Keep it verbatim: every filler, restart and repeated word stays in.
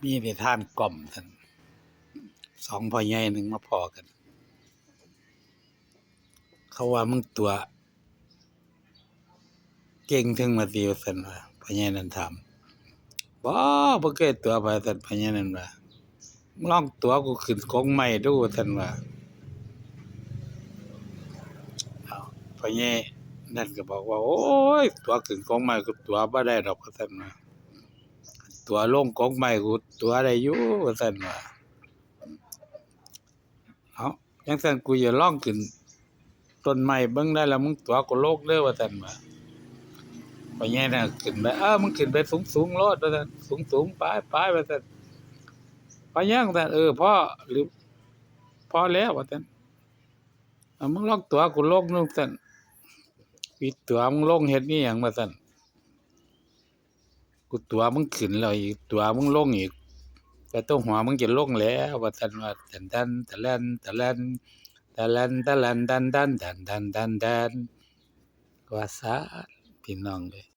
มีนิทานกล่อมซั่น สองพ่อใหญ่หนึ่งมาพ้อกัน เขาว่า "มึงตั๋วเก่งเถิงว่าติ" ว่าซั่นว่า พ่อใหญ่นั่นถาม "บ่ บ่เคยตั๋วไผ" ซั่น พ่อใหญ่นั่นว่า "มึงลองตั๋วกูขึ้นกกไม้ดู" ว่าซั่นว่า อ้าว พ่อใหญ่นั่นก็บอกว่า "โอ้ย ตั๋วขึ้นกกไม้กูตั๋วบ่ได้ดอก" ว่าซั่นว่า "ตั๋วลงกกไม้กูตั๋วได้อยู่" ว่าซั่นว่า "เอ้า จั่งซั่นกูจะลองขึ้นต้นไม้เบิ่ง ได้แล้วมึงตั๋วกูลงเด้อ" ว่าซั่นว่า พ่อใหญ่นั่นขึ้นไป "เออ มึงขึ้นไปสูงๆโลด" ว่าซั่น "สูงๆ ไปๆ" ว่าซั่น พ่อใหญ่ว่าซั่น "เออ พอ หรือ พอแล้ว" ว่าซั่น "เอา มึงลองตั๋วกูลง" ว่าซั่น "อีตั๋วมึงลงเฮ็ดอีหยัง" ว่าซั่น "กูตั๋วมึงขึ้นแล้ว อีตั๋วมึงลงอีก แต่ตัวหัวมึงจะลงแล้ว" ว่าซั่นว่า ตันตัน ตะแลน ตะแลน ตะแลน ตะแลน ตันตัน ตันตัน ตันตัน ว่าซั่น พี่น้องเอ้ย